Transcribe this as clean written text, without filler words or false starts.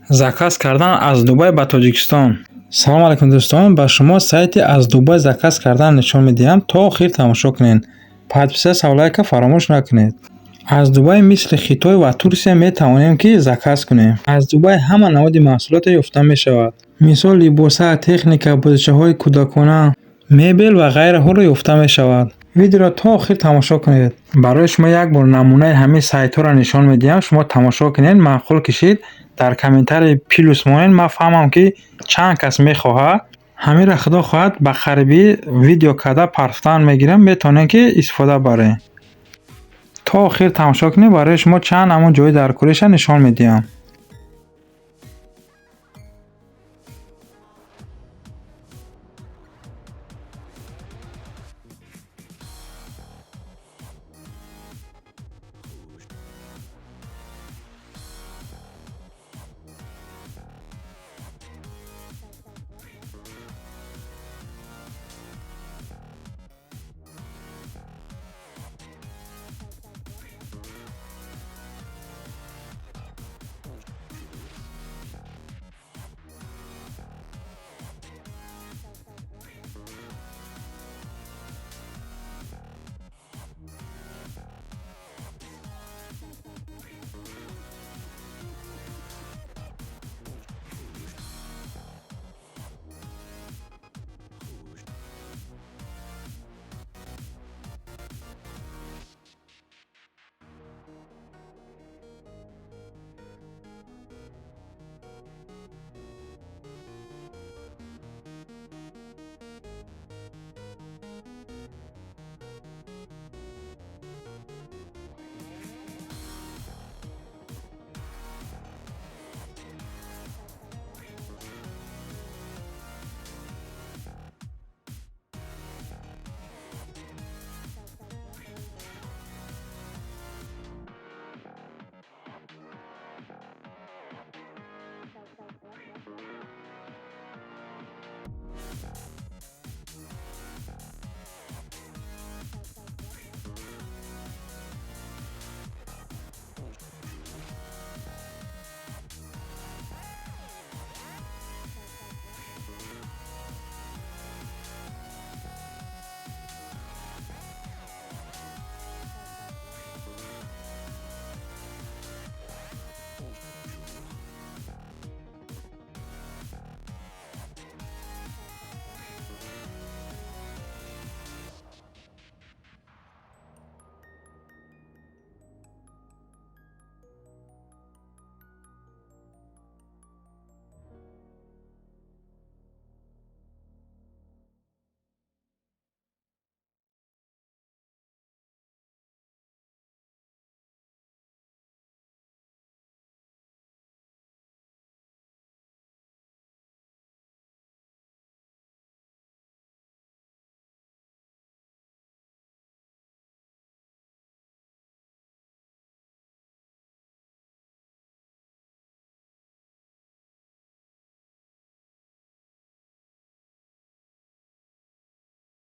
Заказ кардан аз Дубай ба Тоҷикистон. Салом алайкум, дӯстон, ба шумо сайти аз Дубай заказ кардан нишон медиҳам. То охир тамошо кунед. Подписаться, лайка фаромӯш накунед. Аз Дубай мисли Хитой ва Турсия метавонем, ки заказ кунем. Аз Дубай ҳама намуди маҳсулоте ёфта мешавад. Мисол, либоса, техника, бозичаҳои кӯдакона, мебел ва ғайраҳоро ёфта мешавад. Видеоро то охир тамошо кунед. Барои шумо як бор намунаи ҳамин сайтҳоро нишон медиҳам, шумо тамошо кунед, маъқул кишид, дар комментарий плюс монед, ман фаҳмам, ки чанд кас мехоҳад. Ҳаминро, худо хоҳад, ба қарибӣ видео карда партофтан мегирам, метавонед, ки истифода баред. То охир тамошо кунед, барои шумо чанд ҳамон ҷои даркориша нишон медиҳам.